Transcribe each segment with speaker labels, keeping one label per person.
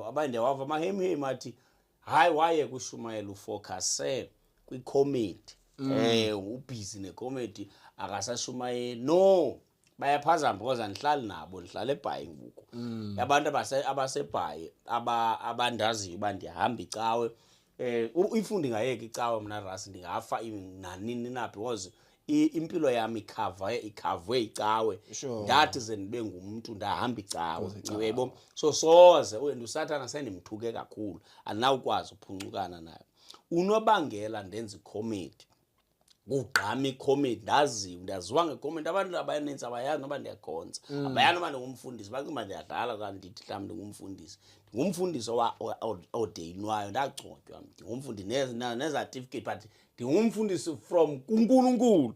Speaker 1: Abanye ndiyawava amahemhem athi, hayi, waye kushumayela, ufocuse kwicomedy, ubusy necomedy, akasashumayeli. No, bayaphazama, because andihlali nabo, ndihlala eBhayi ngoku. Abantu abaseBhayi abandaziyo uba ndiyahamba icawe, if ndingayeka icawe mna, Ras, ndingafa nanini na, because impilo yam ikhavwe icawe. Ndathi ze ndibe ngumntu, ndahamba icawe, uyebo. So soze, and uSathana sendimthuke kakhulu, andinawukwazi uphuncukana nayo. Unobangela ndenza icomedy, kugqama icomedy, ndaziwe, ndaziwa ngecomedy. Abantu abanintsi abayazi noba ndiyakhonza, abayazi noba ndingumfundisi, bacinga uba ndiyadlala xa ndithi mhlawumbi ndingumfundisi. Ndingumfundisi oordainwayo, ndagcotywa, ndingumfundi nezatifiketi, but ndingumfundisi from kuNkulunkulu.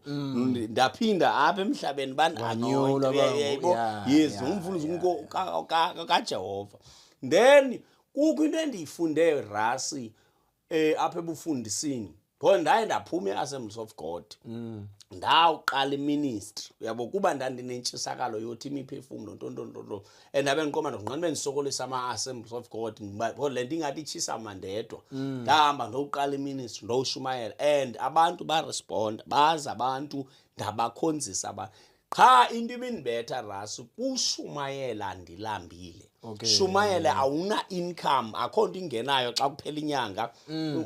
Speaker 1: Ndaphinda apha emhlabeni.
Speaker 2: Wanyulwa.
Speaker 1: Yebo. Yes, ndingumfundisi kaJehova. Then kukho into endiyifunde, Rasi, apha ebufundisini, ngoba ndaye ndaphuma e-Assemblies of God, ndawuqala iministry, uyabo, kuba ndandinentshisakalo yothi imiphefumlo ntontontonto, and ndabe ndiqoma ndonqena bendisokolisa ama-Assemblies of God, because le nto ingathi itshisa mna ndedwa. Ndahamba ndowuqala iministry, ndowushumayela, and abantu baresponda, baza abantu, ndabakhonzisa abantu. Qha into ibindibetha, Rasu, kushumayela ndilambile. Shumayele awuna income, akho nto ingenayo. Xa kuphela inyanga,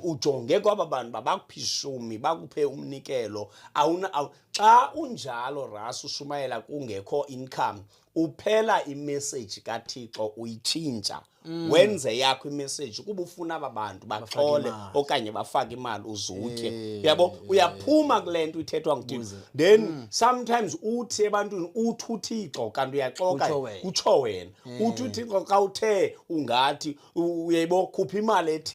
Speaker 1: ujonge kwaba bantu babakuphe ishumi, bakuphe umnikelo, awuna xa unjalo, Ras, ushumayela kungekho income, uphela imessage kaThixo uyitshintsha, wenze yakho imessage kuba ufuna aba bantu baxole
Speaker 2: imali.
Speaker 1: Okanye bafake imali uzutye, uyabo. Uyaphuma kule nto ithethwa nguThixo. Then sometimes uthi ebantwini, uthi uThixo, kanti uyaxoka.
Speaker 2: Utsho wena.
Speaker 1: Utsho wena, uthi uThixo xa uthe ungathi uyayibo, khupha imali ethi.